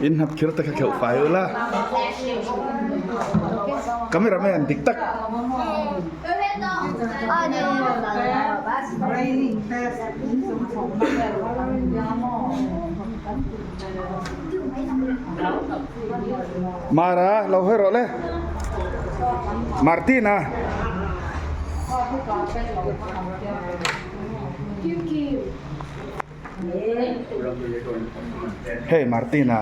In hnap khir te kha kheuh fai ula. Cameraman dik tak. Mara lo hawi rawh le. Martina. Hei Martina.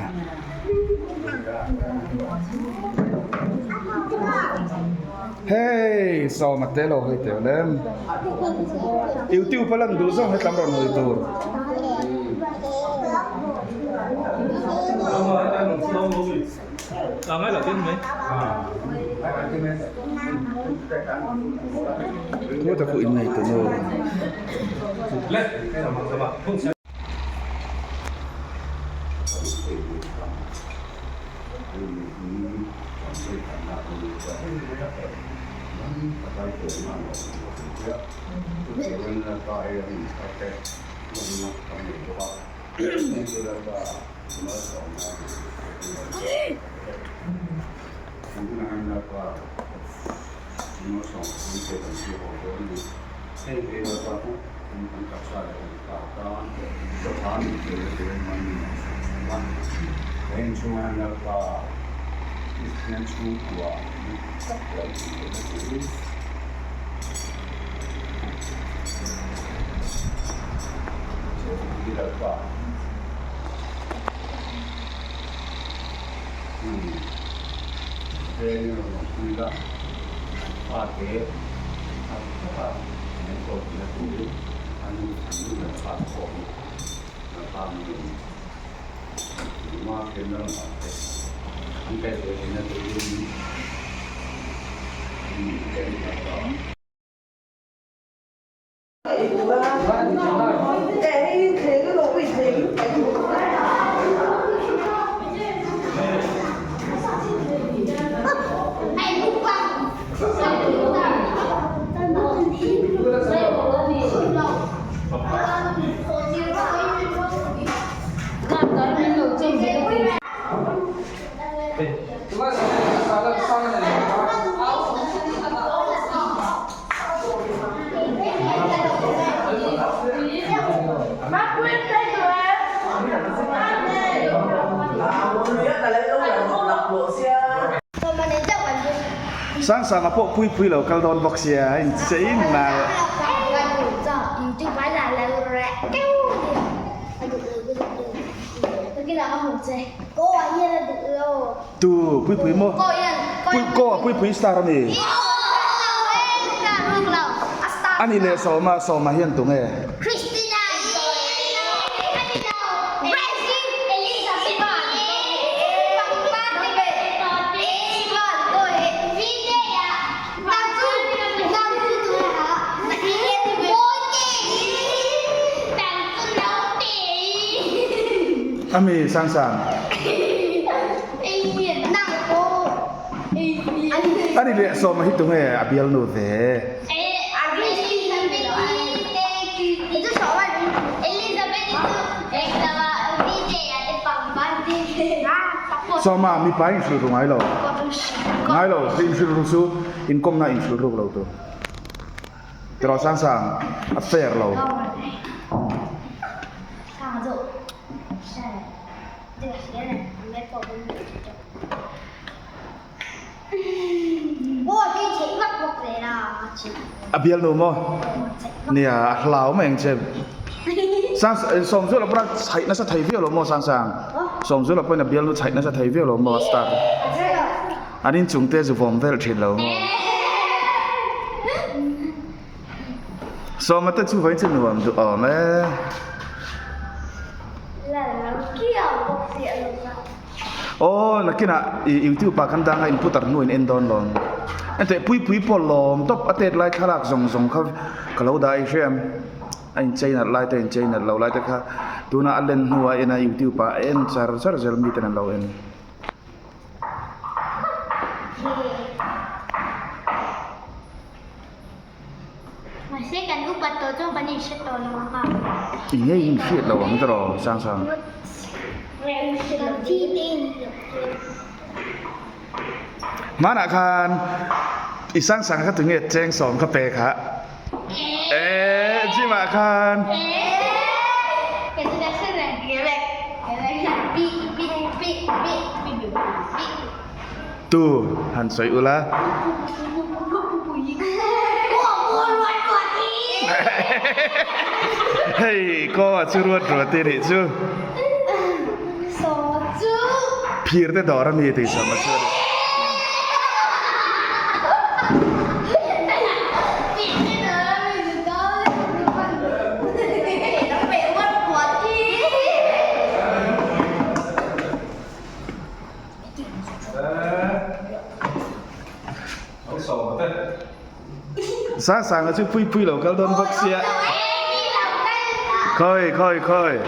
Hei sawma te lo hawi teuh lem. YouTube a lan duh zawng hetlam rawn hawi tur. Thu tak in nei tawh maw? Sangsanga pawh pui pui lo kal dawn bawk sia a inchei nalh. Tu pui pui maw? Pui ko pui pui star a ni. A ni leh Sawma Sawma hian tunge? Ami sang sang. Ani leh sawma hi tunge a bialnu ve. Sawma mipa in hrilh ru ngai lo. Ngai lo, in hrilh ru chu inkawmna in hrilh ruk lo tur. Tiraw sang sang a fair lo. A bialnu maw? Nia a hlau mai ang che. Sang Sawmzuala pawh a chhaih nasa thei viau lo maw Sangsang? Sawmzuala pawhin a bialnu chhaih nasa thei viau lo maw a star. An inchung te zu vawm vel thin lo maw? Sawma te chu vawiin chu nuam duh awm e. Aw nakinah ih youtube ah kan dang a input ar hnu in en dawn lawm. Enteh puipui pawh lawm tawp a tet lai thlalak zawng zawng kha ka lo dah i hriam a inchei nalh lai te inchei nalh lo lai te kha tunah a len hnuah ena youtube ah a en char char zel miten an lo en. Mahse kan upat tawh chuan kan inhre tawh lo ang a. I ngei in hriat lo ang tiraw Sangsang? Hmanah khan i Sangsanga kha tunge cheng sawm kha pe kha? Eee gym ah khan. Tu han sawi ula. Hei kaw chu ruat ruat i nih chu. Phir te dawr a mi tih sam a chu a ni. Sangsanga chu pui pui lo kal dawn bawk sia. Khawi khawi khawi.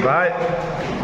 Bye.